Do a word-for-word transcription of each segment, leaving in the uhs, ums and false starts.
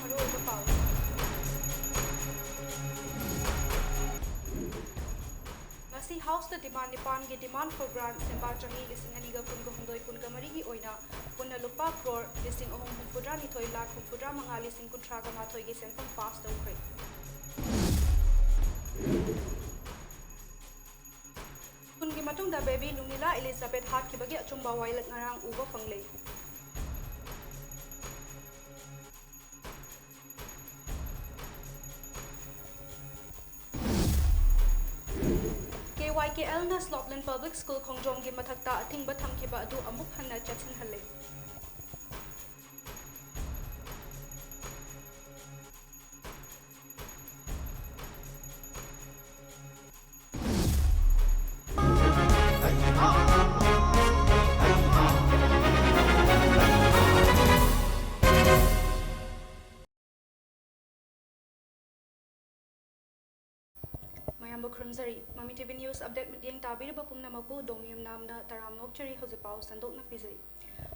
ꯃꯔꯨꯑꯣꯏꯕ ꯄꯥꯎ꯫ ꯉꯁꯤ ꯍꯥꯎꯁꯇ ꯗꯤꯃꯥꯟ ꯅꯤꯄꯥꯟꯒꯤ demand for grant ꯁꯦꯝꯕ ꯆꯍꯤ ꯂꯤꯁꯤꯡ ꯑꯅꯤꯒ ꯀꯨꯟꯒ ꯍꯨꯝꯗꯣꯏ ꯀꯨꯟꯒ ꯃꯔꯤꯒꯤ ꯑꯣꯏꯅ ꯄꯨꯟꯅ ꯂꯨꯄꯥ ꯀ꯭ꯔꯣꯔ ꯂꯤꯁꯤꯡ ꯑꯍꯨꯝ ꯍꯨꯝꯐꯨꯇꯔꯥ ꯅꯤꯊꯣꯏ ꯂꯥꯈ ꯍꯨꯝꯐꯨꯇꯔꯥ ꯃꯉꯥ ꯂꯤꯁꯤꯡ ꯀꯨꯟꯊ꯭ꯔꯥꯒ ꯃꯥꯊꯣꯏꯒꯤ ꯁꯦꯟꯐꯝ ꯄꯥꯁ ꯇꯧꯈ꯭ꯔꯦ꯫ ꯀꯨꯟꯒꯤ ꯃꯇꯨꯡꯗ ꯕꯦꯕꯤ ꯂꯨꯃꯤꯂꯥ ꯏꯂꯤꯖꯥꯕꯦꯊ ꯍꯥꯠꯈꯤꯕꯒꯤ ꯑꯆꯨꯝꯕ ꯋꯥꯌꯦꯜ ꯉꯔꯥꯡ ꯎꯕ ꯐꯪꯂꯦ꯫ ꯀꯦ ꯋꯥꯏ ꯀꯦ ꯑꯦꯜꯅ ꯁ꯭ꯂꯣꯞꯂꯦꯟ ꯄꯕ꯭ꯂꯤꯛ ꯁ꯭ꯀꯨꯜ ꯈꯣꯡꯖꯣꯝꯒꯤ ꯃꯊꯛꯇ ꯑꯊꯤꯡꯕ ꯊꯝꯈꯤꯕ ꯑꯗꯨ ꯑꯃꯨꯛ ꯍꯟꯅ ꯆꯠꯁꯤꯟꯍꯜꯂꯦ꯫ ꯃꯌꯥꯝꯕꯨ ꯈꯨꯔꯨꯝꯖꯔꯤ꯫ ꯃꯃꯤ ꯇꯤ ꯚꯤ News Update ꯃꯤꯠꯌꯦꯡ ꯇꯥꯕꯤꯔꯤꯕ ꯄꯨꯝꯅꯃꯛꯄꯨ ꯗꯣꯃꯤꯌꯨꯝ ꯅꯥꯝꯅ ꯇꯔꯥꯝꯅ ꯑꯣꯛꯆꯔꯤ꯫ ꯍꯧꯖꯤꯛ ꯄꯥꯎ ꯁꯟꯗꯣꯛꯅ ꯄꯤꯖꯔꯤ꯫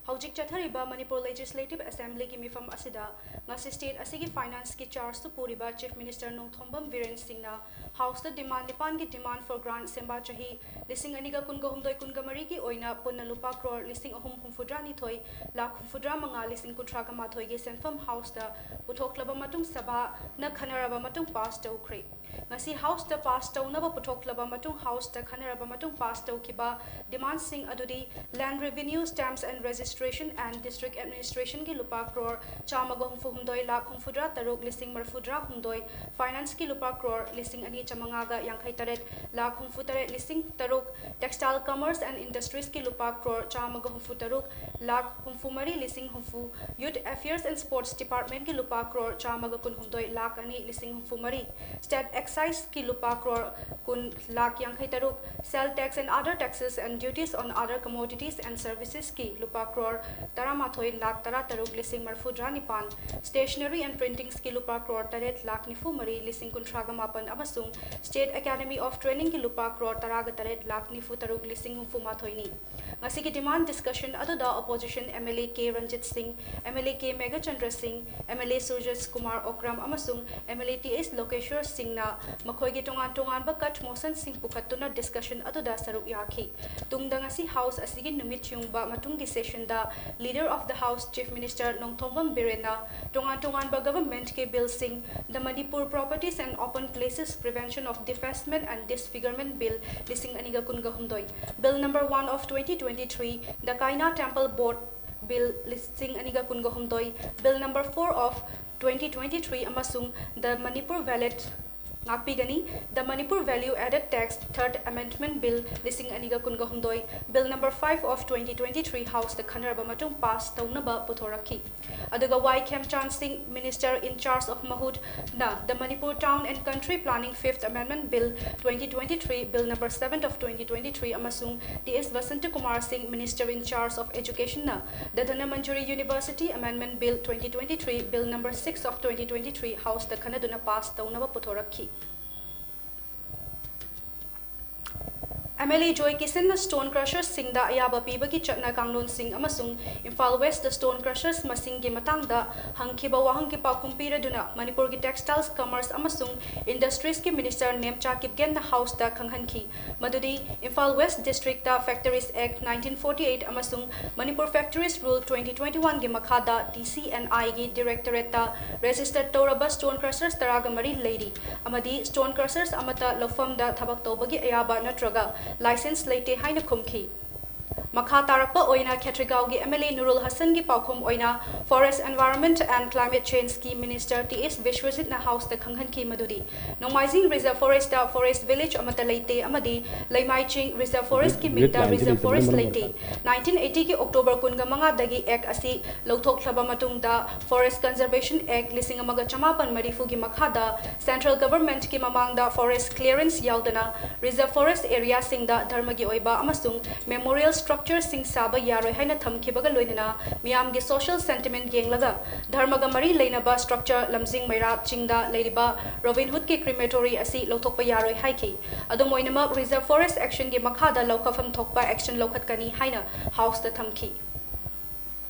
ꯍꯧꯖꯤꯛ ꯆꯠꯊꯔꯤꯕ ꯃꯅꯤꯄꯨꯔ Legislative Assemblyꯒꯤ ꯃꯤꯐꯝ ꯑꯁꯤꯗ ꯉꯁꯤ state ꯑꯁꯤꯒꯤ financeꯀꯤ chargeꯇ ꯄꯨꯔꯤꯕ Chief Minister ꯅꯣꯡꯊꯣꯝꯕꯝ ꯕꯤꯔꯦꯟ ꯁꯤꯡꯅ Houseꯇ demand ꯅꯤꯄꯥꯟꯒꯤ demand for grant ꯁꯦꯝꯕ ꯆꯍꯤ ꯂꯤꯁꯤꯡ ꯑꯅꯤꯒ ꯀꯨꯟꯒ ꯍꯨꯝꯗꯣꯏ ꯀꯨꯟꯒ ꯃꯔꯤꯒꯤ ꯑꯣꯏꯅ ꯄꯨꯟꯅ ꯂꯨꯄꯥ ꯀ꯭ꯔꯣꯔ ꯂꯤꯁꯤꯡ ꯑꯍꯨꯝ ꯍꯨꯝꯐꯨꯇꯔꯥ ꯅꯤꯊꯣꯏ ꯂꯥꯈ ꯍꯨꯝꯐꯨꯇꯔꯥ ꯃꯉꯥ ꯂꯤꯁꯤꯡ ꯀꯨꯟꯊ꯭ꯔꯥꯒ ꯃꯥꯊꯣꯏꯒꯤ ꯁꯦꯟꯐꯝ Houseꯇ ꯄꯨꯊꯣꯛꯂꯕ ꯃꯇꯨꯡ ꯁꯚꯥꯅ ꯈꯟꯅꯔꯕ ꯃꯇꯨꯡ ꯄꯥꯁ ꯇꯧꯈ꯭ꯔꯦ꯫ ꯉꯁꯤ Houseꯇ ꯄꯥꯁ ꯇꯧꯅꯕ ꯄꯨꯊꯣꯛꯂꯕ ꯃꯇꯨꯡ Houseꯇ ꯈꯟꯅꯔꯕ ꯃꯇꯨꯡ ꯄꯥꯁ ꯇꯧꯈꯤꯕ demandꯁꯤꯡ ꯑꯗꯨꯗꯤ Land Revenue, Stamps and Registration and District Administrationꯒꯤ ꯂꯨꯄꯥ ꯀ꯭ꯔꯣꯔ ꯆꯥꯝꯃꯒ ꯍꯨꯝꯐꯨ ꯍꯨꯝꯗꯣꯏ ꯂꯥꯈ ꯍꯨꯝꯐꯨꯇꯔꯥ ꯇꯔꯨꯛ ꯂꯤꯁꯤꯡ ꯃꯔꯤꯐꯨꯇꯔꯥ ꯍꯨꯝꯗꯣꯏ, financeꯀꯤ ꯂꯨꯄꯥ ꯀ꯭ꯔꯣꯔ ꯂꯤꯁꯤꯡ ꯑꯅꯤ ꯆꯥꯝꯃꯉꯥꯒ ꯌꯥꯡꯈꯩ ꯇꯔꯦꯠ ꯂꯥꯈ ꯍꯨꯝꯐꯨ ꯇꯔꯦꯠ ꯂꯤꯁꯤꯡ ꯇꯔꯨꯛ, Textile Commerce and Industriesꯀꯤ ꯂꯨꯄꯥ ꯀ꯭ꯔꯣꯔ ꯆꯥꯝꯃꯒ ꯍꯨꯝꯐꯨ ꯇꯔꯨꯛ ꯂꯥꯈ ꯍꯨꯝꯐꯨ ꯃꯔꯤ ꯂꯤꯁꯤꯡ ꯍꯨꯝꯐꯨ, Youth Affairs and Sports Departmentꯀꯤ ꯂꯨꯄꯥ ꯀ꯭ꯔꯣꯔ ꯆꯥꯝꯃꯒ ꯀꯨꯟꯍꯨꯝꯗꯣꯏ ꯂꯥꯈ ꯑꯅꯤ ꯂꯤꯁꯤꯡ ꯍꯨꯝꯐꯨ ꯃꯔꯤ, State Exciseꯀꯤ ꯂꯨꯄꯥ ꯀ꯭ꯔꯣꯔ ꯀꯨꯟ ꯂꯥꯈ ꯌꯥꯡꯈꯩ ꯇꯔꯨꯛ, Sale Tax and Other Taxes and Duties on Other Commodities and Servicesꯀꯤ ꯂꯨꯄꯥ ꯀ꯭ꯔꯣꯔ ꯇꯔꯥꯃꯥꯊꯣꯏ ꯂꯥꯈ ꯇꯔꯥꯇꯔꯨꯛ ꯂꯤꯁꯤꯡ ꯃꯔꯤꯐꯨꯇꯔꯥ ꯅꯤꯄꯥꯟ, Stationery and Printingsꯀꯤ ꯂꯨꯄꯥ ꯀ꯭ꯔꯣꯔ ꯇꯔꯦꯠ ꯂꯥꯈ ꯅꯤꯐꯨ ꯃꯔꯤ ꯂꯤꯁꯤꯡ ꯀꯨꯟꯊ꯭ꯔꯥꯒ ꯃꯥꯄꯟ ꯑꯃꯁꯨꯡ State Academy of Trainingꯒꯤ ꯂꯨꯄꯥ ꯀ꯭ꯔꯣꯔ ꯇꯔꯥꯒ ꯇꯔꯦꯠ ꯂꯥꯈ ꯅꯤꯐꯨ ꯇꯔꯨꯛ ꯂꯤꯁꯤꯡ ꯍꯨꯝꯐꯨ ꯃꯥꯊꯣꯏꯅꯤ꯫ ꯉꯁꯤꯒꯤ demand discussion ꯑꯗꯨꯗ opposition MLA ꯀꯦ ꯔꯟꯖꯤꯠ ꯁꯤꯡ, MLA ꯀꯦ ꯃꯦꯘꯆꯟꯗ꯭ꯔ ꯁꯤꯡ, MLA ꯁꯨꯔꯖꯦꯁ ꯀꯨꯃꯥꯔ ꯑꯣꯀ꯭ꯔꯥꯝ ꯑꯃꯁꯨꯡ MLA ꯇꯤ ꯑꯦꯁ ꯂꯣꯀꯦꯁ꯭ꯋꯔ ꯁꯤꯡꯅ ꯃꯈꯣꯏꯒꯤ ꯇꯣꯉꯥꯟ ꯇꯣꯉꯥꯟꯕ cut motionꯁꯤꯡ ꯄꯨꯈꯠꯇꯨꯅ discussion ꯑꯗꯨꯗ ꯁꯔꯨꯛ ꯌꯥꯈꯤ꯫ ꯇꯨꯡꯗ ꯉꯁꯤ House ꯑꯁꯤꯒꯤ ꯅꯨꯃꯤꯠ ꯌꯨꯡꯕ ꯃꯇꯨꯡꯒꯤ sessionꯗ Leader of the House Chief Minister Nongthombam ꯕꯤꯔꯦꯟꯅ ꯇꯣꯉꯥꯟ ꯇꯣꯉꯥꯟꯕ governmentꯀꯤ billꯁꯤꯡ, The Manipur Properties and Open Places Prevention of Defacement and Disfigurement Bill ꯂꯤꯁꯤꯡ ꯑꯅꯤꯒ ꯀꯨꯟꯒ ꯍꯨꯝꯗꯣꯏ, Bill number one of twenty twenty-three, The Kaina Temple Board Bill ꯂꯤꯁꯤꯡ ꯑꯅꯤꯒ ꯀꯨꯟꯒ ꯍꯨꯝꯗꯣꯏ, Bill number four of twenty twenty-three ꯑꯃꯁꯨꯡ The Manipur Value ꯉꯥꯛꯄꯤꯒꯅꯤ꯫ The Manipur Value Added Tax Third Amendment Bill ꯂꯤꯁꯤꯡ ꯑꯅꯤꯒ ꯀꯨꯟꯒ ꯍꯨꯝꯗꯣꯏ, Bill number five of twenty twenty-three Houseꯇ ꯈꯟꯅꯔꯕ ꯃꯇꯨꯡ pass ꯇꯧꯅꯕ ꯄꯨꯊꯣꯔꯛꯈꯤ꯫ ꯑꯗꯨꯒ ꯋꯥꯏ ꯈꯦꯝꯆꯥꯟ ꯁꯤꯡ, Minister in charge of ꯃꯍꯨꯠꯅ The Manipur Town and Country Planning Fifth Amendment Bill twenty twenty-three, Bill number seven of twenty twenty-three ꯑꯃꯁꯨꯡ T ꯑꯦꯁ ꯕꯁꯟꯇ ꯀꯨꯃꯥꯔ ꯁꯤꯡ, Minister in charge of Educationꯅ The Dhanamanjuri University Amendment Bill twenty twenty-three, Bill number six of twenty twenty-three Houseꯇ ꯈꯟꯅꯗꯨꯅ pass ꯇꯧꯅꯕ ꯄꯨꯊꯣꯔꯛꯈꯤ꯫ MLA ꯖꯣꯏ ꯀꯤꯁꯟꯅ stone crushersꯁꯤꯡꯗ ꯑꯌꯥꯕ ꯄꯤꯕꯒꯤ ꯆꯠꯅ ꯀꯥꯡꯂꯣꯟꯁꯤꯡ ꯑꯃꯁꯨꯡ Imphal Westꯇ stone crushers ꯃꯁꯤꯡꯒꯤ ꯃꯇꯥꯡꯗ ꯍꯪꯈꯤꯕ ꯋꯥꯍꯪꯒꯤ ꯄꯥꯎꯈꯨꯝ ꯄꯤꯔꯗꯨꯅ ꯃꯅꯤꯄꯨꯔꯒꯤ Textiles, Commerce ꯑꯃꯁꯨꯡ Industriesꯀꯤ Minister ꯅꯦꯝꯆꯥ ꯀꯤꯞꯒꯦꯟꯅ Houseꯇ ꯈꯪꯍꯟꯈꯤ ꯃꯗꯨꯗꯤ Imphal West Districtꯇ Factories Act nineteen forty-eight ꯑꯃꯁꯨꯡ Manipur Factories Rule twenty twenty-oneꯒꯤ ꯃꯈꯥꯗ ꯇꯤ ꯁꯤ ꯑꯦꯟ ꯑꯥꯏꯒꯤ Directorateꯇ register ꯇꯧꯔꯕ stone crushers ꯇꯔꯥꯒ ꯃꯔꯤ ꯂꯩꯔꯤ ꯑꯃꯗꯤ stone crushers ꯑꯃꯠꯇ ꯂꯧꯐꯝꯗ ꯊꯕꯛ ꯇꯧꯕꯒꯤ ꯑꯌꯥꯕ ꯅꯠꯇ꯭ꯔꯒ license ꯂꯩꯇꯦ ꯍꯥꯏꯅ ꯈꯨꯝꯈꯤ꯫ ꯃꯈꯥ ꯇꯥꯔꯛꯄ ꯑꯣꯏꯅ ꯈꯦꯇ꯭ꯔꯤꯒꯥꯎꯒꯤ MLA ꯅꯨꯔꯨꯜ ꯍꯁꯟꯒꯤ ꯄꯥꯎꯈꯨꯝ ꯑꯣꯏꯅ Forest, Environment and Climate Changeꯀꯤ Minister ꯇꯤ ꯑꯦꯁ ꯕꯤꯁ꯭ꯋꯖꯤꯠꯅ Houseꯇ ꯈꯪꯍꯟꯈꯤ ꯃꯗꯨꯗꯤ ꯅꯣꯡꯃꯥꯏꯖꯤꯡ Reserve Forestꯇ forest village ꯑꯃꯠꯇ ꯂꯩꯇꯦ ꯑꯃꯗꯤ ꯂꯩꯃꯥꯏ ꯆꯤꯡ Reserve Forestꯀꯤ ꯃꯤꯡꯗ reserve forest ꯂꯩꯇꯦ꯫ Nineteen eightyꯒꯤ October ꯀꯨꯟꯒ ꯃꯉꯥꯗꯒꯤ Act ꯑꯁꯤ ꯂꯧꯊꯣꯛꯂꯕ ꯃꯇꯨꯡꯗ Forest Conservation Act ꯂꯤꯁꯤꯡ ꯑꯃꯒ ꯆꯃꯥꯄꯟ ꯃꯔꯤꯐꯨꯒꯤ ꯃꯈꯥꯗ Central Governmentꯀꯤ ꯃꯃꯥꯡꯗ forest clearance ꯌꯥꯎꯗꯅ Reserve Forest areaꯁꯤꯡꯗ ꯙꯔꯃꯒꯤ ꯑꯣꯏꯕ ꯑꯃꯁꯨꯡ memorial structure ꯁꯤꯡ ꯁꯥꯕ ꯌꯥꯔꯣꯏ ꯍꯥꯏꯅ ꯊꯝꯈꯤꯕꯒ ꯂꯣꯏꯅꯅ ꯃꯤꯌꯥꯝꯒꯤ social sentiment ꯌꯦꯡꯂꯒ ꯙꯔꯃꯒ ꯃꯔꯤ ꯂꯩꯅꯕ structure ꯂꯝꯖꯤꯡ ꯃꯩꯔꯥ ꯆꯤꯡꯗ ꯂꯩꯔꯤꯕ Robin Hoodꯀꯤ crematory ꯑꯁꯤ ꯂꯧꯊꯣꯛꯄ ꯌꯥꯔꯣꯏ ꯍꯥꯏꯈꯤ꯫ ꯑꯗꯨꯝ ꯑꯣꯏꯅꯃꯛ, Reserve Forest Actionꯒꯤ ꯃꯈꯥꯗ ꯂꯧꯈꯠꯐꯝ ꯊꯣꯛꯄ action ꯂꯧꯈꯠꯀꯅꯤ ꯍꯥꯏꯅ Houseꯇ ꯊꯝꯈꯤ꯫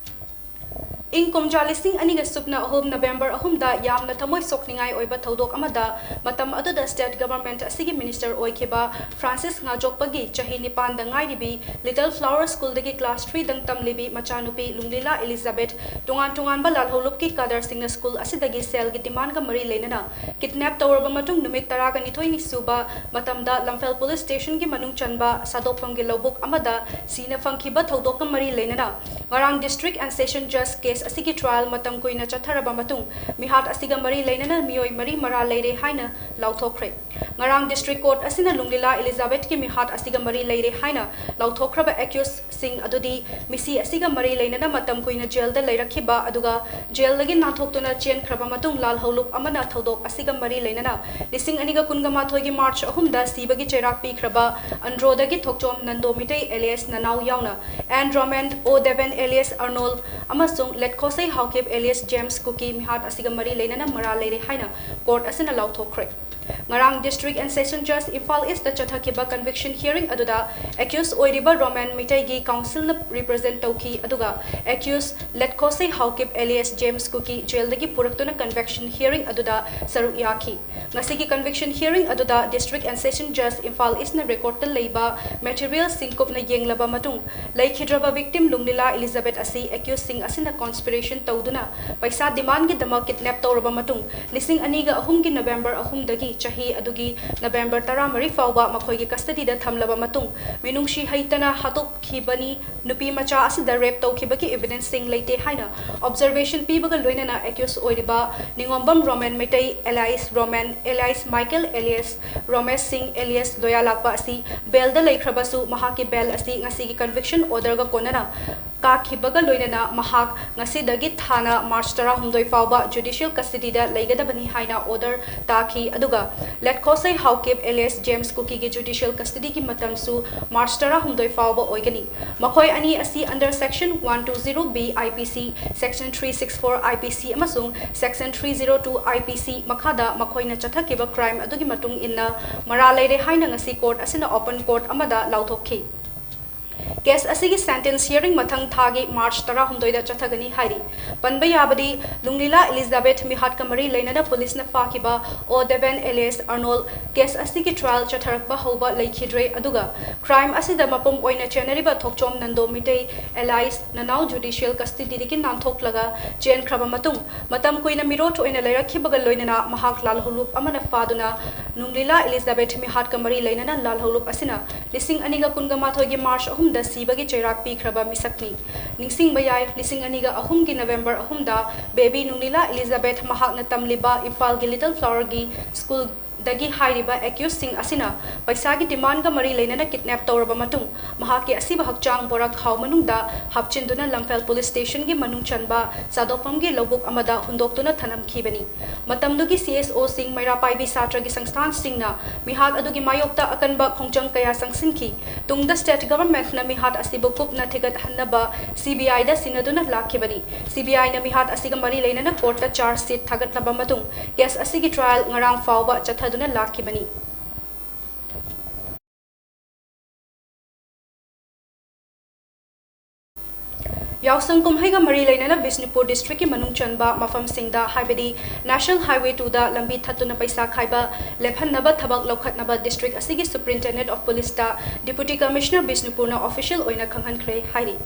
ꯏꯪ ꯀꯨꯝꯖꯥ ꯂꯤꯁꯤꯡ ꯑꯅꯤꯒ ꯁꯨꯞꯅ ꯑꯍꯨꯝ November ꯑꯍꯨꯝꯗ ꯌꯥꯝꯅ ꯊꯃꯣꯏ ꯁꯣꯛꯅꯤꯡꯉꯥꯏ ꯑꯣꯏꯕ ꯊꯧꯗꯣꯛ ꯑꯃꯗ ꯃꯇꯝ ꯑꯗꯨꯗ state government ꯑꯁꯤꯒꯤ minister ꯑꯣꯏꯈꯤꯕ Francis ꯉꯥꯖꯣꯛꯄꯒꯤ ꯆꯍꯤ ꯅꯤꯄꯥꯟꯗ ꯉꯥꯏꯔꯤꯕꯤ Little Flower Schoolꯗꯒꯤ class threeꯗꯪ ꯇꯝꯂꯤꯕꯤ ꯃꯆꯥꯅꯨꯄꯤ ꯂꯨꯡꯂꯤꯂꯥ Elizabeth ꯇꯣꯉꯥꯟ ꯇꯣꯉꯥꯟꯕ ꯂꯥꯜꯍꯧꯂꯨꯞꯀꯤ cadreꯁꯤꯡꯅ school ꯑꯁꯤꯗꯒꯤ cellꯒꯤ demandꯒ ꯃꯔꯤ ꯂꯩꯅꯅ kidnap ꯇꯧꯔꯕ ꯃꯇꯨꯡ ꯅꯨꯃꯤꯠ ꯇꯔꯥꯒ ꯅꯤꯊꯣꯏꯅꯤ ꯁꯨꯕ ꯃꯇꯝꯗ ꯂꯝꯐꯦꯜ police stationꯒꯤ ꯃꯅꯨꯡ ꯆꯟꯕ ꯁꯥꯗꯣꯛꯐꯝꯒꯤ ꯂꯧꯕꯨꯛ ꯑꯃꯗ ꯁꯤꯅ ꯐꯪꯈꯤꯕ ꯊꯧꯗꯣꯛꯀ ꯃꯔꯤ ꯂꯩꯅꯅ ꯉꯔꯥꯡ district and session judge case ꯑꯁꯤꯒꯤ trial ꯃꯇꯝ ꯀꯨꯏꯅ ꯆꯠꯊꯔꯕ ꯃꯇꯨꯡ ꯃꯤꯍꯥꯠ ꯑꯁꯤꯒ ꯃꯔꯤ ꯂꯩꯅꯅ ꯃꯤꯑꯣꯏ ꯃꯔꯤ ꯃꯔꯥꯜ ꯂꯩꯔꯦ ꯍꯥꯏꯅ ꯂꯥꯎꯊꯣꯛꯈ꯭ꯔꯦ꯫ ꯉꯔꯥꯡ district court ꯑꯁꯤꯅ ꯂꯨꯡꯂꯤꯂꯥ Elizabethꯀꯤ ꯃꯤꯍꯥꯠ ꯑꯁꯤꯒ ꯃꯔꯤ ꯂꯩꯔꯦ ꯍꯥꯏꯅ ꯂꯥꯎꯊꯣꯛꯈ꯭ꯔꯕ accusedꯁꯤꯡ ꯑꯗꯨꯗꯤ ꯃꯤꯁꯤ ꯑꯁꯤꯒ ꯃꯔꯤ ꯂꯩꯅꯅ ꯃꯇꯝ ꯀꯨꯏꯅ jailꯗ ꯂꯩꯔꯛꯈꯤꯕ ꯑꯗꯨꯒ jailꯗꯒꯤ ꯅꯥꯟꯊꯣꯛꯇꯨꯅ ꯆꯦꯟꯈ꯭ꯔꯕ ꯃꯇꯨꯡ ꯂꯥꯜꯍꯧꯂꯨꯞ ꯑꯃꯅ ꯊꯧꯗꯣꯛ ꯑꯁꯤꯒ ꯃꯔꯤ ꯂꯩꯅꯅ ꯂꯤꯁꯤꯡ ꯑꯅꯤꯒ ꯀꯨꯟꯒ ꯃꯥꯊꯣꯏꯒꯤ March ꯑꯍꯨꯝꯗ ꯁꯤꯕꯒꯤ ꯆꯩꯔꯥꯛ ꯄꯤꯈ꯭ꯔꯕ ꯑꯟꯗ꯭ꯔꯣꯗꯒꯤ ꯊꯣꯛꯆꯣꯝ ꯅꯟꯗꯣ ꯃꯤꯇꯩ alias ꯅꯅꯥꯎ ꯌꯥꯎꯅ ꯑꯦꯟ ꯔꯣꯃꯦꯟ, ꯑꯣ ꯗꯦꯕꯦꯟ alias ꯑꯔꯅꯣꯜ ꯑꯃꯁꯨꯡ ꯂꯦꯠꯈꯣꯁꯩ ꯍꯥꯎꯀꯤꯞ alias ꯖꯦꯝꯁ ꯀꯨꯀꯤ ꯃꯤꯍꯥꯠ ꯑꯁꯤꯒ ꯃꯔꯤ ꯂꯩꯅꯅ ꯃꯔꯥꯜ ꯂꯩꯔꯦ ꯍꯥꯏꯅ court ꯑꯁꯤꯅ ꯂꯥꯎꯊꯣꯛꯈ꯭ꯔꯦ꯫ ꯉꯔꯥꯡ district and session judge Imphal Eastꯇ ꯆꯠꯊꯈꯤꯕ conviction hearing ꯑꯗꯨꯗ accused ꯑꯣꯏꯔꯤꯕ ꯔꯣꯃꯦꯟ ꯃꯤꯇꯩꯒꯤ councilꯅ represent ꯇꯧꯈꯤ, ꯑꯗꯨꯒ accused Letkhosei Haokip alias James Kuki jailꯗꯒꯤ ꯄꯨꯔꯛꯇꯨꯅ conviction hearing ꯑꯗꯨꯗ ꯁꯔꯨꯛ ꯌꯥꯈꯤ꯫ ꯉꯁꯤꯒꯤ conviction hearing ꯑꯗꯨꯗ district and session judge Imphal Eastꯅ recordꯇ ꯂꯩꯕ materialꯁꯤꯡ ꯀꯨꯞꯅ ꯌꯦꯡꯂꯕ ꯃꯇꯨꯡ, ꯂꯩꯈꯤꯗ꯭ꯔꯕ victim ꯂꯨꯡꯂꯤꯂꯥ Elizabeth ꯑꯁꯤ accusedꯁꯤꯡ ꯑꯁꯤꯅ conspiration ꯇꯧꯗꯨꯅ ꯄꯩꯁꯥ demandꯒꯤꯗꯃꯛ kidnap ꯇꯧꯔꯕ ꯃꯇꯨꯡ, ꯂꯤꯁꯤꯡ ꯑꯅꯤꯒ ꯑꯍꯨꯝꯒꯤ November ꯑꯍꯨꯝꯗꯒꯤ ꯆꯍꯤ ꯑꯗꯨꯒꯤ November ꯇꯔꯥꯃꯔꯤ ꯐꯥꯎꯕ ꯃꯈꯣꯏꯒꯤ custodyꯗ ꯊꯝꯂꯕ ꯃꯇꯨꯡ, ꯃꯤꯅꯨꯡꯁꯤ ꯍꯩꯇꯅ ꯍꯥꯠꯇꯣꯛꯈꯤꯕꯅꯤ꯫ ꯅꯨꯄꯤ ꯃꯆꯥ ꯑꯁꯤꯗ rape ꯇꯧꯈꯤꯕꯒꯤ evidenceꯁꯤꯡ ꯂꯩꯇꯦ ꯍꯥꯏꯅ observation ꯄꯤꯕꯒ ꯂꯣꯏꯅꯅ accused ꯑꯣꯏꯔꯤꯕ Ningombam Romen Meitei alias Romen alias Michael alias Romesh Singh alias ꯂꯣꯌꯥꯂꯥꯛꯄ ꯑꯁꯤ bailꯗ ꯂꯩꯈ꯭ꯔꯕꯁꯨ, ꯃꯍꯥꯛꯀꯤ bail ꯑꯁꯤ ꯉꯁꯤꯒꯤ conviction orderꯒ ꯀꯣꯟꯅꯅ ꯀꯥꯈꯤꯕꯒ ꯂꯣꯏꯅꯅ ꯃꯍꯥꯛ ꯉꯁꯤꯗꯒꯤ ꯊꯥꯅ March ꯇꯔꯥꯍꯨꯝꯗꯣꯏ ꯐꯥꯎꯕ judicial custodyꯗ ꯂꯩꯒꯗꯕꯅꯤ ꯍꯥꯏꯅ order ꯇꯥꯈꯤ꯫ ꯑꯗꯨꯒ ꯂꯦꯠꯈꯣꯁꯩ ꯍꯥꯎꯀꯤꯞ alias James Kuki ꯒꯤ judicial custody ꯒꯤ ꯃꯇꯝꯁꯨ March ꯇꯔꯥꯍꯨꯝꯗꯣꯏ ꯐꯥꯎꯕ ꯑꯣꯏꯒꯅꯤ꯫ ꯃꯈꯣꯏ ꯑꯅꯤ ꯑꯁꯤ under section one two zero B I P C, section three six four I P C ꯑꯃꯁꯨꯡ section three zero two I P C ꯃꯈꯥꯗ ꯃꯈꯣꯏꯅ ꯆꯠꯊꯈꯤꯕ crime ꯑꯗꯨꯒꯤ ꯃꯇꯨꯡ ꯏꯟꯅ ꯃꯔꯥꯜ ꯂꯩꯔꯦ ꯍꯥꯏꯅ ꯉꯁꯤ court ꯑꯁꯤꯅ open court ꯑꯃꯗ ꯂꯥꯎꯊꯣꯛꯈꯤ꯫ Case ꯑꯁꯤꯒꯤ sentence hearing ꯃꯊꯪ ꯊꯥꯒꯤ March ꯇꯔꯥꯍꯨꯝꯗꯣꯏꯗ ꯆꯠꯊꯒꯅꯤ ꯍꯥꯏꯔꯤ꯫ ꯄꯟꯕ ꯌꯥꯕꯗꯤ, ꯂꯨꯡꯂꯤꯂꯥ ꯏꯂꯤꯖꯥꯕꯦꯊ ꯃꯤꯍꯥꯠꯀ ꯃꯔꯤ ꯂꯩꯅꯅ ꯄꯨꯂꯤꯁꯅ ꯐꯥꯈꯤꯕ ꯑꯣ ꯗꯦꯕꯦꯟ alias Arnold case ꯑꯁꯤꯒꯤ trial ꯆꯠꯊꯔꯛꯄ ꯍꯧꯕ ꯂꯩꯈꯤꯗ꯭ꯔꯦ, ꯑꯗꯨꯒ crime ꯑꯁꯤꯗ ꯃꯄꯨꯝ ꯑꯣꯏꯅ ꯆꯦꯟꯅꯔꯤꯕ ꯊꯣꯛꯆꯣꯝ ꯅꯟꯗꯣ ꯃꯤꯇꯩ alias ꯅꯅꯥꯎ judicial custody ꯗꯒꯤ ꯅꯥꯟꯊꯣꯛꯂꯒ ꯆꯦꯟꯈ꯭ꯔꯕ ꯃꯇꯨꯡ, ꯃꯇꯝ ꯀꯨꯏꯅ ꯃꯤꯔꯣꯠ ꯑꯣꯏꯅ ꯂꯩꯔꯛꯈꯤꯕꯒ ꯂꯣꯏꯅꯅ ꯃꯍꯥꯛ ꯂꯥꯜꯍꯧꯂꯨꯞ ꯑꯃꯅ ꯐꯥꯗꯨꯅ ꯅꯨꯡꯂꯤꯂꯥ ꯏꯂꯤꯖꯥꯕꯦꯊ ꯃꯤꯍꯥꯠꯀ ꯃꯔꯤ ꯂꯩꯅꯅ ꯂꯥꯜꯍꯧꯂꯨꯞ ꯑꯁꯤꯅ ꯂꯤꯁꯤꯡ ꯑꯅꯤꯒ ꯀꯨꯟꯒ ꯃꯥꯊꯣꯏꯒꯤ March ꯑꯍꯨꯝꯗ ꯁꯤꯕꯒꯤ ꯆꯩꯔꯥꯛ ꯄꯤꯈ꯭ꯔꯕ ꯃꯤꯁꯛꯅꯤ꯫ ꯅꯤꯡꯁꯤꯡꯕ ꯌꯥꯏ, ꯂꯤꯁꯤꯡ ꯑꯅꯤꯒ ꯑꯍꯨꯝꯒꯤ November ꯑꯍꯨꯝꯗ baby ꯅꯨꯡꯂꯤꯂꯥ ꯏꯂꯤꯖꯥꯕꯦꯊ ꯃꯍꯥꯛꯅ ꯇꯝꯂꯤꯕ ꯏꯝꯐꯥꯜꯒꯤ Little Flower ꯒꯤ school ꯗꯒꯤ ꯍꯥꯏꯔꯤꯕ accused ꯁꯤꯡ ꯑꯁꯤꯅ ꯄꯩꯁꯥꯒꯤ demand ꯒ ꯃꯔꯤ ꯂꯩꯅꯅ kidnap ꯇꯧꯔꯕ ꯃꯇꯨꯡ, ꯃꯍꯥꯛꯀꯤ ꯑꯁꯤꯕ ꯍꯛꯆꯥꯡ ꯕꯣꯔꯥ ꯈꯥꯎ ꯃꯅꯨꯡꯗ ꯍꯥꯞꯆꯤꯟꯗꯨꯅ ꯂꯝꯐꯦꯜ police station ꯒꯤ ꯃꯅꯨꯡ ꯆꯟꯕ ꯆꯥꯗꯣꯐꯝꯒꯤ ꯂꯧꯕꯨꯛ ꯑꯃꯗ ꯍꯨꯟꯗꯣꯛꯇꯨꯅ ꯊꯅꯝꯈꯤꯕꯅꯤ꯫ ꯃꯇꯝꯗꯨꯒꯤ C S O ꯁꯤꯡ, ꯃꯩꯔꯥ ꯄꯥꯏꯕꯤ ꯁꯥꯇ꯭ꯔꯒꯤ ꯁꯪꯁꯊꯥꯟꯁꯤꯡꯅ ꯃꯤꯍꯥꯠ ꯑꯗꯨꯒꯤ ꯃꯥꯌꯣꯛꯇ ꯑꯀꯟꯕ ꯈꯣꯡꯖꯪ ꯀꯌꯥ ꯆꯪꯁꯤꯟꯈꯤ꯫ ꯇꯨꯡꯗ state government ꯅ ꯃꯤꯍꯥꯠ ꯑꯁꯤꯕꯨ ꯀꯨꯞꯅ ꯊꯤꯒꯠꯍꯟꯅꯕ C B I the ꯁꯤꯟꯅꯗꯨꯅ ꯂꯥꯛꯈꯤꯕꯅꯤ꯫ C B I ꯅ ꯃꯤꯍꯥꯠ ꯑꯁꯤꯒ ꯃꯔꯤ ꯂꯩꯅꯅ court ꯇ charge sheet ꯊꯥꯒꯠꯂꯕ ꯃꯇꯨꯡ, case ꯑꯁꯤꯒꯤ trial ꯉꯔꯥꯡ ꯐꯥꯎꯕ ꯆꯠꯊꯗꯨꯅ ꯂꯥꯛꯈꯤꯕꯅꯤ꯫ ꯌꯥꯎꯁꯪ ꯀꯨꯝꯍꯩꯒ ꯃꯔꯤ ꯂꯩꯅꯅ ꯕꯤꯁꯅꯨꯄꯨꯔ district ꯀꯤ ꯃꯅꯨꯡ ꯆꯟꯕ ꯃꯐꯝꯁꯤꯡꯗ, ꯍꯥꯏꯕꯗꯤ National Highway two ꯗ ꯂꯝꯕꯤ ꯊꯠꯇꯨꯅ ꯄꯩꯁꯥ ꯈꯥꯏꯕ ꯂꯦꯞꯍꯟꯅꯕ ꯊꯕꯛ ꯂꯧꯈꯠꯅꯕ district ꯑꯁꯤꯒꯤ Superintendent of Police ꯇ Deputy Commissioner ꯕꯤꯁꯅꯨꯄꯨꯔꯅ official ꯑꯣꯏꯅ ꯈꯪꯍꯟꯈ꯭ꯔꯦ ꯍꯥꯏꯔꯤ꯫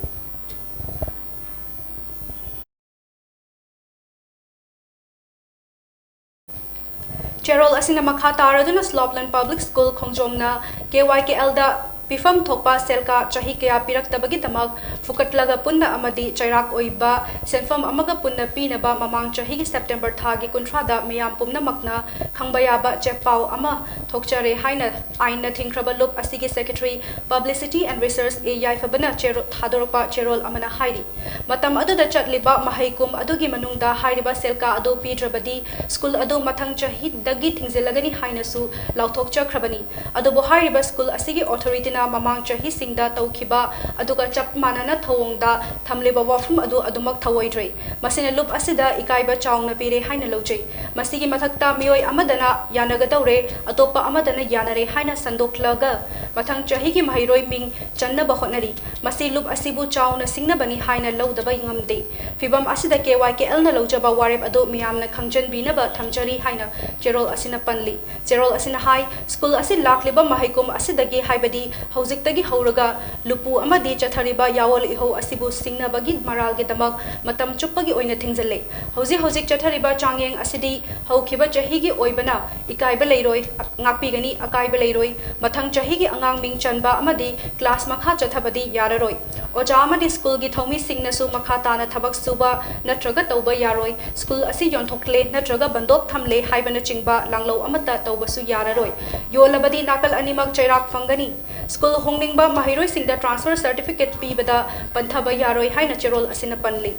ꯆꯦꯔꯣꯜ ꯑꯁꯤꯅ ꯃꯈꯥ ꯇꯥꯔꯗꯨꯅ ꯁ꯭ꯂꯣꯞꯂꯦꯟ Public School ꯈꯣꯡꯖꯣꯝꯅ K Y K L ꯗ ꯄꯤꯐꯝ ꯊꯣꯛꯄ ꯁꯦꯜꯀꯥ ꯆꯍꯤ ꯀꯌꯥ ꯄꯤꯔꯛꯇꯕꯒꯤꯗꯃꯛ ꯐꯨꯀꯠꯂꯒ ꯄꯨꯟꯅ ꯑꯃꯗꯤ ꯆꯩꯔꯥꯛ ꯑꯣꯏꯕ ꯁꯦꯟꯐꯝ ꯑꯃꯒ ꯄꯨꯟꯅ ꯄꯤꯅꯕ ꯃꯃꯥꯡ ꯆꯍꯤꯒꯤ ꯁꯦꯞꯇꯦꯝꯕꯔ ꯊꯥꯒꯤ ꯀꯨꯟꯊ꯭ꯔꯥꯗ ꯃꯤꯌꯥꯝ ꯄꯨꯝꯅꯃꯛꯅ ꯈꯪꯕ ꯌꯥꯕ ꯆꯦꯄꯥꯎ ꯑꯃ ꯊꯣꯛꯆꯔꯦ ꯍꯥꯏꯅ ꯑꯥꯏꯟꯅ ꯊꯤꯡꯈ꯭ꯔꯕ ꯂꯨꯞ ꯑꯁꯤꯒꯤ Secretary Publicity and Research A ꯌꯥꯏꯐꯕꯅ ꯆꯦꯔꯣ-, ꯊꯥꯗꯣꯔꯛꯄ ꯆꯦꯔꯣꯜ ꯑꯃꯅ ꯍꯥꯏꯔꯤ꯫ ꯃꯇꯝ ꯑꯗꯨꯗ ꯆꯠꯂꯤꯕ ꯃꯍꯩ ꯀꯨꯝ ꯑꯗꯨꯒꯤ ꯃꯅꯨꯡꯗ ꯍꯥꯏꯔꯤꯕ ꯁꯦꯜꯀꯥ ꯑꯗꯨ ꯄꯤꯗ꯭ꯔꯕꯗꯤ ꯁ꯭ꯀꯨꯜ ꯑꯗꯨ ꯃꯊꯪ ꯆꯍꯤꯗꯒꯤ ꯊꯤꯡꯖꯤꯜꯂꯒꯅꯤ ꯍꯥꯏꯅꯁꯨ ꯂꯥꯎꯊꯣꯛꯆꯈ꯭ꯔꯕꯅꯤ꯫ ꯑꯗꯨꯕꯨ ꯍꯥꯏꯔꯤꯕ ꯁ꯭ꯀꯨꯜ ꯑꯁꯤꯒꯤ ꯑꯣꯊꯣꯔꯤꯇꯤꯅ ꯃꯃꯥꯡ ꯆꯍꯤꯁꯤꯡꯗ ꯇꯧꯈꯤꯕ ꯑꯗꯨꯒ ꯆꯞ ꯃꯥꯟꯅꯅ ꯊꯧꯑꯣꯡꯗ ꯊꯝꯂꯤꯕ ꯋꯥꯐꯝ ꯑꯗꯨ ꯑꯗꯨꯃꯛ ꯊꯧꯑꯣꯏꯗ꯭ꯔꯦ꯫ ꯃꯁꯤꯅ ꯂꯨꯞ ꯑꯁꯤꯗ ꯏꯀꯥꯏꯕ ꯆꯥꯎꯅ ꯄꯤꯔꯦ ꯍꯥꯏꯅ ꯂꯧꯖꯩ꯫ ꯃꯁꯤꯒꯤ ꯃꯊꯛꯇ ꯃꯤꯑꯣꯏ ꯑꯃꯗꯅ ꯌꯥꯅꯒꯗꯧꯔꯦ, ꯑꯇꯣꯞꯄ ꯑꯃꯗꯅ ꯌꯥꯅꯔꯦ ꯍꯥꯏꯅ ꯁꯟꯗꯣꯛꯂꯒ ꯃꯊꯪ ꯆꯍꯤꯒꯤ ꯃꯍꯩꯔꯣꯏ ꯃꯤꯡ ꯆꯟꯅꯕ ꯍꯣꯠꯅꯔꯤ꯫ ꯃꯁꯤ ꯂꯨꯞ ꯑꯁꯤꯕꯨ ꯆꯥꯎꯅ ꯁꯤꯡꯅꯕꯅꯤ ꯍꯥꯏꯅ ꯂꯧꯗꯕ ꯉꯝꯗꯦ꯫ ꯐꯤꯚꯝ ꯑꯁꯤꯗ ꯀꯦ ꯋꯥꯏ ꯀꯦ ꯑꯦꯜꯅ ꯂꯧꯖꯕ ꯋꯥꯔꯦꯞ ꯑꯗꯨ ꯃꯤꯌꯥꯝꯅ ꯈꯪꯖꯟꯕꯤꯅꯕ ꯊꯝꯖꯔꯤ ꯍꯥꯏꯅ ꯆꯦꯔꯣꯜ ꯑꯁꯤꯅ ꯄꯜꯂꯤ꯫ ꯆꯦꯔꯣꯜ ꯑꯁꯤꯅ ꯍꯥꯏ, ꯁ꯭ꯀꯨꯜ ꯑꯁꯤ ꯂꯥꯛꯂꯤꯕ ꯃꯍꯩꯀꯨꯝ ꯑꯁꯤꯗꯒꯤ, ꯍꯥꯏꯕꯗꯤ ꯍꯧꯖꯤꯛꯇꯒꯤ ꯍꯧꯔꯒ ꯂꯨꯄꯨ ꯑꯃꯗꯤ ꯆꯠꯊꯔꯤꯕ ꯌꯥꯑꯣꯜ ꯏꯍꯧ ꯑꯁꯤꯕꯨ ꯁꯤꯡꯅꯕꯒꯤ ꯃꯔꯥꯜꯒꯤꯗꯃꯛ ꯃꯇꯝ ꯆꯨꯞꯄꯒꯤ ꯑꯣꯏꯅ ꯊꯤꯡꯖꯤꯜꯂꯦ꯫ ꯍꯧꯖꯤꯛ ꯍꯧꯖꯤꯛ ꯆꯠꯊꯔꯤꯕ ꯆꯥꯡꯌꯦꯡ ꯑꯁꯤꯗꯤ ꯍꯧꯈꯤꯕ ꯆꯍꯤꯒꯤ ꯑꯣꯏꯕꯅ ꯏꯀꯥꯏꯕ ꯂꯩꯔꯣꯏ, ꯉꯥꯛꯄꯤꯒꯅꯤ, ꯑꯀꯥꯏꯕ ꯂꯩꯔꯣꯏ꯫ ꯃꯊꯪ ꯆꯍꯤꯒꯤ ꯑꯉꯥꯡ ꯃꯤꯡ ꯆꯟꯕ ꯑꯃꯗꯤ ꯀ꯭ꯂꯥꯁ ꯃꯈꯥ ꯆꯠꯊꯕꯗꯤ ꯌꯥꯔꯔꯣꯏ꯫ ꯑꯣꯖꯥ ꯑꯃꯗꯤ ꯁ꯭ꯀꯨꯜꯒꯤ ꯊꯧꯃꯤꯁꯤꯡꯅꯁꯨ ꯃꯈꯥ ꯇꯥꯅ ꯊꯕꯛ ꯁꯨꯕ ꯅꯠꯇ꯭ꯔꯒ ꯇꯧꯕ ꯌꯥꯔꯣꯏ꯫ ꯁ꯭ꯀꯨꯜ ꯑꯁꯤ ꯌꯣꯟꯊꯣꯛꯂꯦ ꯅꯠꯇ꯭ꯔꯒ ꯕꯟꯗꯣꯞ ꯊꯝꯂꯦ ꯍꯥꯏꯕꯅꯆꯤꯡꯕ ꯂꯥꯡꯂꯧ ꯑꯃꯠꯇ ꯇꯧꯕꯁꯨ ꯌꯥꯔꯔꯣꯏ꯫ ꯌꯣꯜꯂꯕꯗꯤ ꯅꯥꯀꯜ ꯑꯅꯤꯃꯛ ꯆꯩꯔꯥꯛ ꯐꯪꯒꯅꯤ꯫ ꯁ꯭ꯀꯨꯜ ꯍꯣꯡꯅꯤꯡꯕ ꯃꯍꯩꯔꯣꯏꯁꯤꯡꯗ transfer certificate ꯄꯤꯕꯗ ꯄꯟꯊꯕ ꯌꯥꯔꯣꯏ ꯍꯥꯏꯅ ꯆꯦꯔꯣꯜ ꯑꯁꯤꯅ ꯄꯜꯂꯤ꯫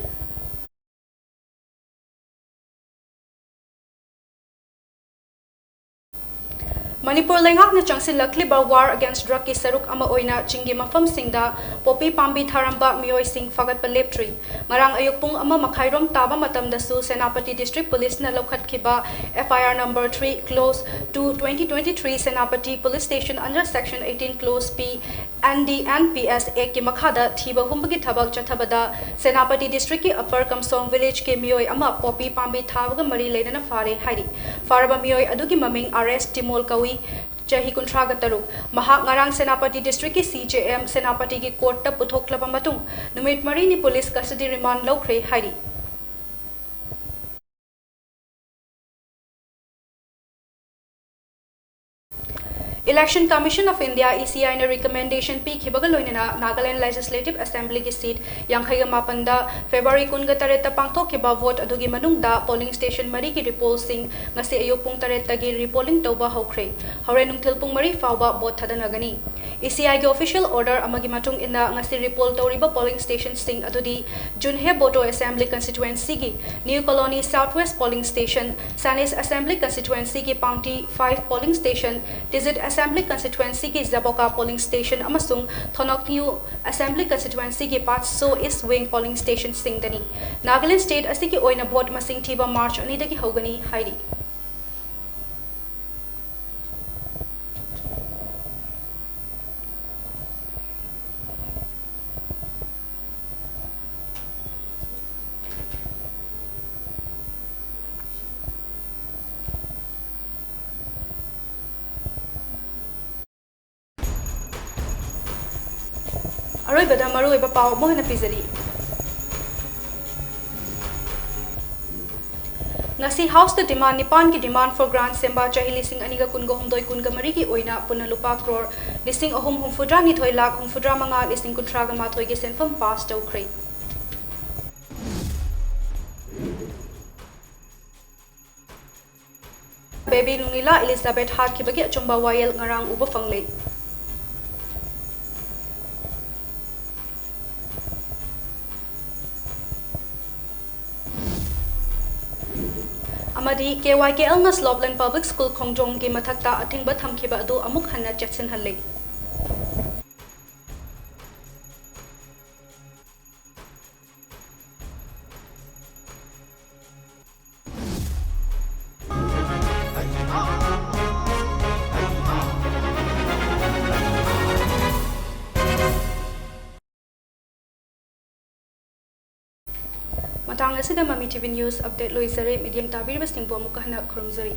ꯃꯅꯤꯄꯨꯔ ꯂꯩꯉꯥꯛꯅ ꯆꯪꯁꯤꯜꯂꯛꯂꯤꯕ War Against Drugꯀꯤ ꯁꯔꯨꯛ ꯑꯃ ꯑꯣꯏꯅ ꯆꯤꯡꯒꯤ ꯃꯐꯝꯁꯤꯡꯗ ꯄꯣꯄꯤ ꯄꯥꯝꯕꯤ ꯊꯥꯔꯝꯕ ꯃꯤꯑꯣꯏꯁꯤꯡ ꯐꯥꯒꯠꯄ ꯂꯦꯞꯇ꯭ꯔꯤ꯫ ꯉꯔꯥꯡ ꯑꯌꯨꯛ ꯄꯨꯡ ꯑꯃ ꯃꯈꯥꯏꯔꯣꯝ ꯇꯥꯕ ꯃꯇꯝꯗꯁꯨ Senapati District Policeꯅ ꯂꯧꯈꯠꯈꯤꯕ F I R number three clause two twenty twenty three Senapati Police Station under section eighteen clause P N D N P S Actꯀꯤ ꯃꯈꯥꯗ ꯊꯤꯕ ꯍꯨꯝꯕꯒꯤ ꯊꯕꯛ ꯆꯠꯊꯕꯗ ꯁꯦꯅꯥꯄꯇꯤ Districtꯀꯤ Upper Kamsong Villageꯀꯤ ꯃꯤꯑꯣꯏ ꯑꯃ ꯄꯣꯄꯤ ꯄꯥꯝꯕꯤ ꯊꯥꯕꯒ ꯃꯔꯤ ꯂꯩꯅꯅ ꯐꯥꯔꯦ ꯍꯥꯏꯔꯤ꯫ ꯐꯥꯔꯕ ꯃꯤꯑꯣꯏ ꯑꯗꯨꯒꯤ ꯃꯃꯤꯡ R S Timol ꯀꯧꯏ, ꯆꯍꯤ ꯀꯨꯟꯊ꯭ꯔꯥꯒ ꯇꯔꯨꯛ꯫ ꯃꯍꯥꯛ ꯉꯔꯥꯡ ꯁꯦꯅꯥꯄꯇꯤ Districtꯀꯤ C J M ꯁꯦꯅꯥꯄꯇꯤꯒꯤ courtꯇ ꯄꯨꯊꯣꯛꯂꯕ ꯃꯇꯨꯡ ꯅꯨꯃꯤꯠ ꯃꯔꯤꯅꯤ police custody remand ꯂꯧꯈ꯭ꯔꯦ ꯍꯥꯏꯔꯤ꯫ Election Commission of India, E C I ꯅ recommendation ꯄꯤꯈꯤꯕꯒ ꯂꯣꯏꯅꯅ Nagaland Legislative Assembly ꯒꯤ seat ꯌꯥꯡꯈꯩꯒ ꯃꯥꯄꯟꯗ February ꯀꯨꯟꯒ ꯇꯔꯦꯠꯇ ꯄꯥꯡꯊꯣꯛꯈꯤꯕ vote ꯑꯗꯨꯒꯤ ꯃꯅꯨꯡꯗ polling station ꯃꯔꯤꯒꯤ repollꯁꯤꯡ ꯉꯁꯤ ꯑꯌꯨꯛ ꯄꯨꯡ ꯇꯔꯦꯠꯇꯒꯤ repolling ꯇꯧꯕ ꯍꯧꯈ꯭ꯔꯦ꯫ ꯍꯣꯔꯦꯟ ꯅꯨꯡꯊꯤꯜ ꯄꯨꯡ ꯃꯔꯤ ꯐꯥꯎꯕ vote ꯊꯥꯗꯅꯒꯅꯤ꯫ E C I ꯒꯤ official order ꯑꯃꯒꯤ ꯃꯇꯨꯡ ꯏꯟꯅ ꯉꯁꯤ repoll ꯇꯧꯔꯤꯕ polling stationꯁꯤꯡ ꯑꯗꯨꯗꯤ Junhe Boto Assembly Constituency ꯒꯤ New Colony South West polling station, Sanis Assembly Constituency ꯒꯤ Pangti five polling station, Tizit Assembly Constituency ꯒꯤ Zaboka polling station ꯑꯃꯁꯨꯡ Thonoknyu Assembly Constituency ꯒꯤ Patso East Wing polling stationꯁꯤꯡꯗꯅꯤ꯫ Nagaland state ꯑꯁꯤꯒꯤ ꯑꯣꯏꯅ vote ꯃꯁꯤꯡ ꯊꯤꯕ March ꯑꯅꯤꯗꯒꯤ ꯍꯧꯒꯅꯤ ꯍꯥꯏꯔꯤ꯫ ꯑꯔꯣꯏꯕꯗ ꯃꯔꯨꯑꯣꯏꯕ ꯄꯥꯎ ꯑꯃꯨꯛ ꯍꯟꯅ ꯄꯤꯖꯔꯤ꯫ ꯉꯁꯤ House ꯇ demand ꯅꯤꯄꯥꯟꯒꯤ demand for grant ꯁꯦꯝꯕ ꯆꯍꯤ ꯂꯤꯁꯤꯡ ꯑꯅꯤꯒ ꯀꯨꯟꯒ ꯍꯨꯝꯗꯣꯏ ꯀꯨꯟꯒ ꯃꯔꯤꯒꯤ ꯑꯣꯏꯅ ꯄꯨꯟꯅ ꯂꯨꯄꯥ crore ꯂꯤꯁꯤꯡ ꯑꯍꯨꯝ ꯍꯨꯝꯐꯨꯇꯔꯥꯅꯤꯊꯣꯏ ꯂꯥꯈ ꯍꯨꯝꯐꯨꯇꯔꯥ ꯃꯉꯥ ꯂꯤꯁꯤꯡ ꯀꯨꯟꯊ꯭ꯔꯥꯒ ꯃꯥꯊꯣꯏꯒꯤ ꯁꯦꯟꯐꯝ pass ꯇꯧꯈ꯭ꯔꯦ꯫ Baby Lunglila Elizabeth ꯍꯥꯠꯈꯤꯕꯒꯤ ꯑꯆꯨꯝꯕ ꯋꯥꯌꯦꯜ ꯉꯔꯥꯡ ꯎꯕ ꯐꯪꯂꯦ꯫ ꯑꯃꯗꯤ K Y K L ꯅ Slopeland Public School ꯈꯣꯡꯖꯣꯝꯒꯤ ꯃꯊꯛꯇ ꯑꯊꯤꯡꯕ ꯊꯝꯈꯤꯕ ꯑꯗꯨ ꯑꯃꯨꯛ ꯍꯟꯅ ꯆꯦꯠꯁꯤꯟꯍꯜꯂꯦ꯫ ꯃꯇꯥꯡ ꯑꯁꯤꯗ ꯃꯃꯤ TV news update ꯂꯣꯏꯖꯔꯦ꯫ ꯃꯤꯠꯌꯦꯡ ꯇꯥꯕꯤꯔꯤꯕꯁꯤꯡꯕꯨ ꯑꯃꯨꯛꯀ ꯍꯟꯅ ꯈꯨꯔꯨꯝꯖꯔꯤ꯫